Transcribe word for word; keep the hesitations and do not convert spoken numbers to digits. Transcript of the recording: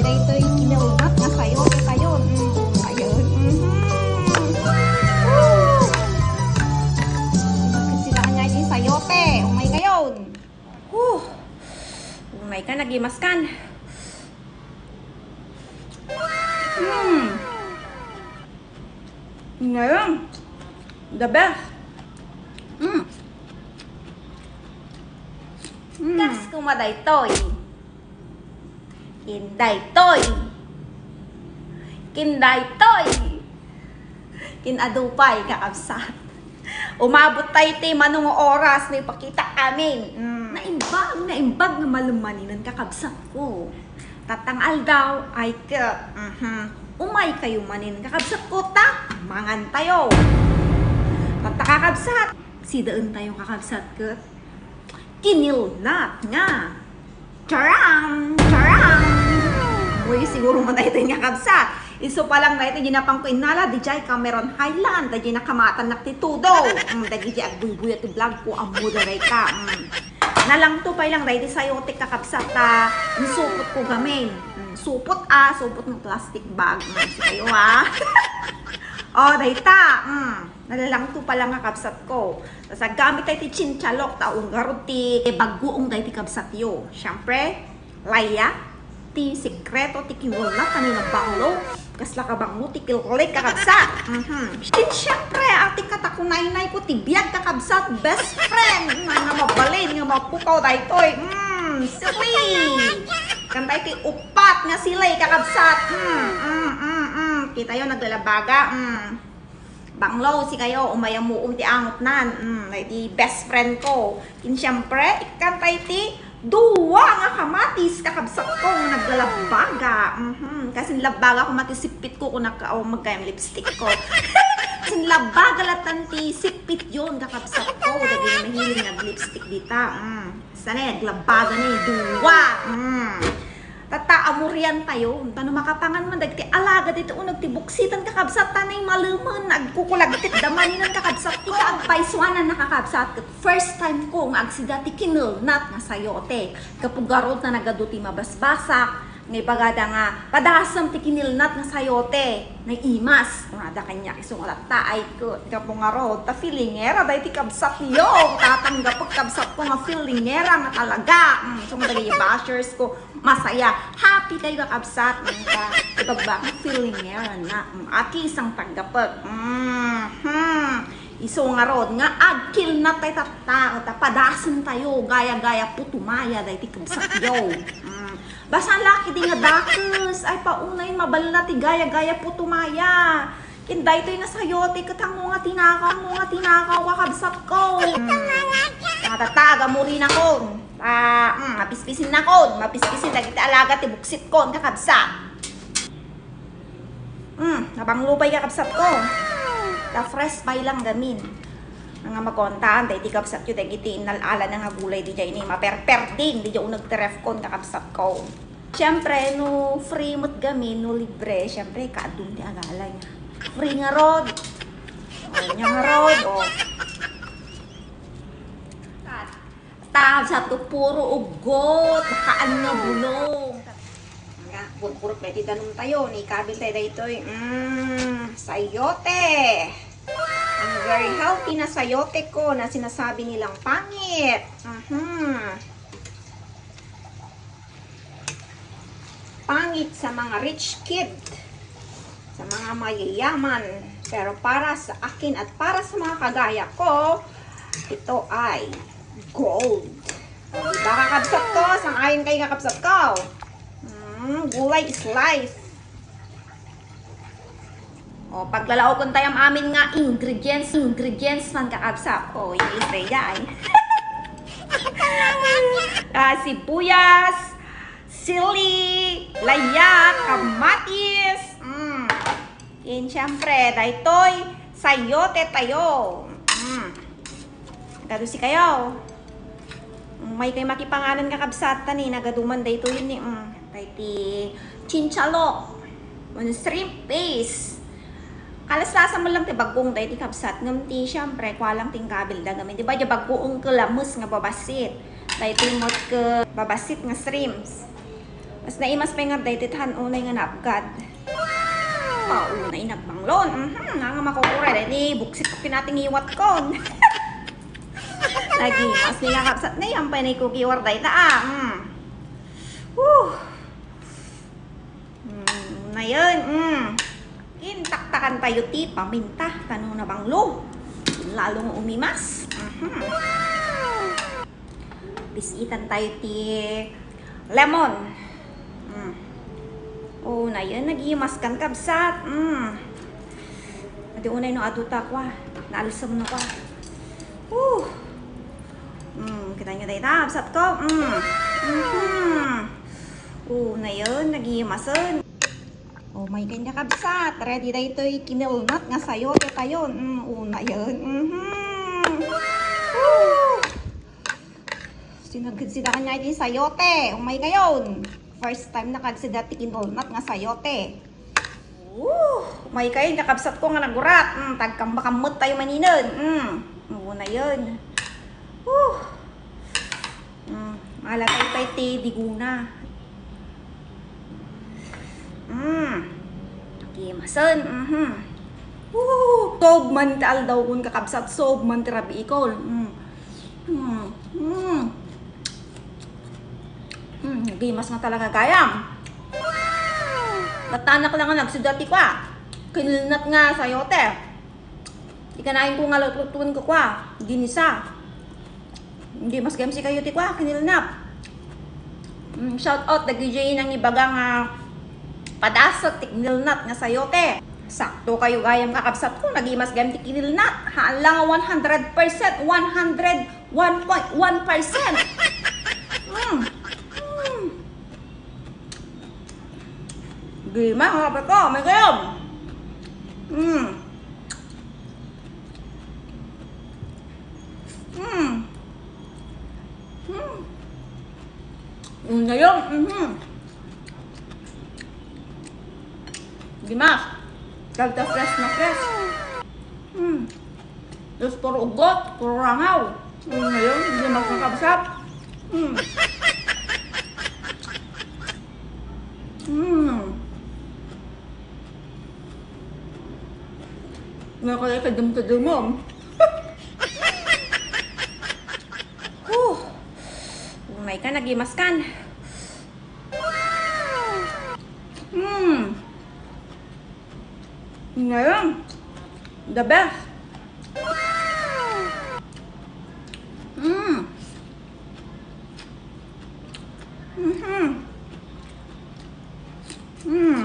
Daytoy kinilnat nga sayote tayo. Mm, ayun. Mhm. Woo! Sila nga di sayote. Umay kayon. Woo! Umay ka, nagimas kan. Mm. Ngayon, the best. Mm. Mm. Kas kumadaytoy. Kin daytoy. Kin daytoy. Kin adu pay, kakabsat. Umabot tayo ti mano nga oras nga ipakita amin. Mm. Naimbag, naimbag nga malem manen, kakabsat ko. Tatta nga aldaw, ay ket, mhm. Umay kayo manen, kakabsat ko, ta mangan tayo. Tatta, kakabsat, sidaen tayo, kakabsat, ket kinilnat nga. Charang! Charang! Uy, siguro mo daytoy nga kabsat. Isu pa lang daytoy, di na pang ko innala, di jay Cameron Highland, da jay nakamatannak ti todo. Mm, dagiti agbuybuya ti vlog ko, ammo da dayta. Mm. Nalangto pay lang daydi sayotek, kakabsat, ta insupot ko gamin. Mm, supot, ah, supot nga plastic bag. Mm, sikayo, ah. Oh, dayta. Mm. Nalalangto pa lang nga kabsat ko. Tas aggamit tayo ti chinchalok, ta ngarud ti bagguong daydi kabsatyo. Siyempre, layat ti sekreto ti kinilnat kanina banglo. Kasla ka banglo ti killik, kakabsat. Mhm. Ken siyempre, ati katakunaynay ko ti biag, kakabsat, best friend. Nga mabalin, nga mapukaw daytoy. Mm, sili. Kantay ti upat nga sili, kakabsat. Mm, mm, mm, mm. Kitayo, naglalabaga. Mm. Banglo, sikayo, umayam mo ti angotnan. Mm, daydi best friend ko. Ken siyempre, ikkantay ti dua nga kamatis, kakabsat ko, nga naglalabaga. Mhm. Kasi labaga ko, mati sipit ko, kung naka-, oh, magkayam lipstick ko. Kasi labaga latan ti sipit yon, kakabsat ko. Dagiti mahilig nga lipstick dita. Mm. Saan eh, naglabaga na eh, dua. Mm. Tatta, amurian tayo. Tano makapangan man, dagiti alagad iti uneg ti buksitan, kakabsat, tanay malemen, agkukulagtit da manen, kakabsat ko. Agpaysuanan na, kakabsat, ket first time ko nga agsida ti kinilnat nga sayote. Gapu garud ta nagadu ti mabasbasak, nga ibagada nga, padasem ti kinilnat nga sayote, naimas. Kunada kaniak isu nga tatta, ay ket, gapu ngarud, ta feelingera daydi kabsatyo. Tatanggapek, kabsat ko, nga feelingera nga talaga. Mm, isu nga dagiti bashers ko, masaya. Happy tayo, kakabsat. Nga, ibagbaga, feelingera na. Mm, at least ang tanggapek. Mhm. Isu ngarud nga agkilnat tayo tatta, ta padasem tayo, gaya-gaya putumaya, daydi kabsatyo. Mm. Basta laki di nga dakes, ay paunay, maballa ti gaya-gaya putumaya. Ken daytoy nga sayote, ket hango nga tinakaw, hango nga tinakaw, kakabsat ko. Mm. Nga tatta, agamurinakon. Ah, mm, mapispisin nakon, mapispisin dagiti alagad ti buksit kon, kakabsat. Mm, nabanglo pay, kakabsat ko. Ta fresh pay lang gamin. Nga makontaan, daydi kabsatyo, dagiti innal-ala na nga gulay, di jay ni maperperding, di jay uneg ti ref kon, kakabsat ko. Siyempre, no free met gamin, no libre, siyempre, kaadun ti agala niya. Free ngarud. O, niya ngarud, o. Tabsat ko puro ugot, haan nga bulong. Nga, burburot na iti danum tayo, ni kabil tayo daytoy. Mm, sayote. Ang very healthy na sayote ko na sinasabi nilang pangit. Mhm. Pangit sa mga rich kid, sa mga mayayaman. Pero para sa akin at para sa mga kagaya ko, ito ay gold. O, diba, kakabsat ko? Sang-ayon kayo, kakabsat ko? Mm, gulay is life. O, paglalaoken tayo amin nga ingredients, ingredients man, kakabsat. O, English na yan. Ah, sibuyas, sili, layat, kamatis. Mm. Ken, siyempre, daytoy, sayote tayo. Mm. Nagadu sikayo. Umay kayo makipanganan, kakabsat, ta ni nagadu man daytoy ni, mm, daydi chinchalok. Wenno shrimp paste. Kalaslasa man lang ti bagguong daydi kabsat, ngem ti, siyempre, kua lang ti inggabilda ngamin. Di ba, di bagguong ket lames nga babassit. Daytoy met ket babassit nga shrimps. Mas naimas pay nga daytoy han unay nga napgad. Wow! Unay nagbanglon. Mhm, nga makukuray. Dahil buksit ko kinatingiwat ko. Nagimas ni nga kabsat na yan. Pay na ikukiwar dayta, ah. Mm. Whew. Mm, na yun. Mm. Intaktakan tayo ti paminta. Tano na banglo. Lalo nga umimas. Mhm. Pisitan tayo ti lemon. Mm. Oh, na yun, nagimaskan kabsat. Mm. Adi unay no adu ta kwa. Naalsem no kwa. Uh. Mm, kita nyo tayo na, kabsat ko. Mm. Mhm. Oh, na yun, nagimasen. Oh, may kanya kabsat. Ready daytoy kinilnat nga sayote tayo. Mm, oh, na yun. Mhm. Woo! Sinagad sila kanya iti sayote. Umay kayon. First time nakagsida ti kinulnat nga sayote. Woo! Umay kayon, kakabsat ko nga nagurat. Mm, tagkambakammet tayo maninen. Mm, una yun. Woo! Mm, ala tayo tayo ti diguna. Mm. Gimasen. Mhm. Woo! Sob man ti aldaw kun kakabsat, sob man ti rabiikon. Mm. Mm. Mm. Mm, gimas nga talaga gayam. Natanak lang nga nagsida ti kwa. Kinilnat nga sayote. Ikanayon ko nga lutlutuan ko kwa. Ginisa. Hindi mas gamsi kayo ti kwa, kinilnat. Mm, shout out dagiti nangibaga nga padasek ti kinilnat nga sayote. Sakto kayo gayam kakabsat ko, nagimas gayam ti kinilnat. Haan lang one hundred percent, one hundred one point one percent. Mm. Mm. Gima, mga kapatid ko, may kayo. Mm. Mm. Mm. Yun na yun. Mhm. Dimas. Tagda fresh na fresh. Mm. Tapos puro ugot, puro rangaw. Yun na yun. Dimas na kabsat. Mm. Mm. Nga kaya kadum-kadumom. Huh. Umay ka, nagimas kan. Mm. Ngayon, the best. Mm. Mhm. Mm.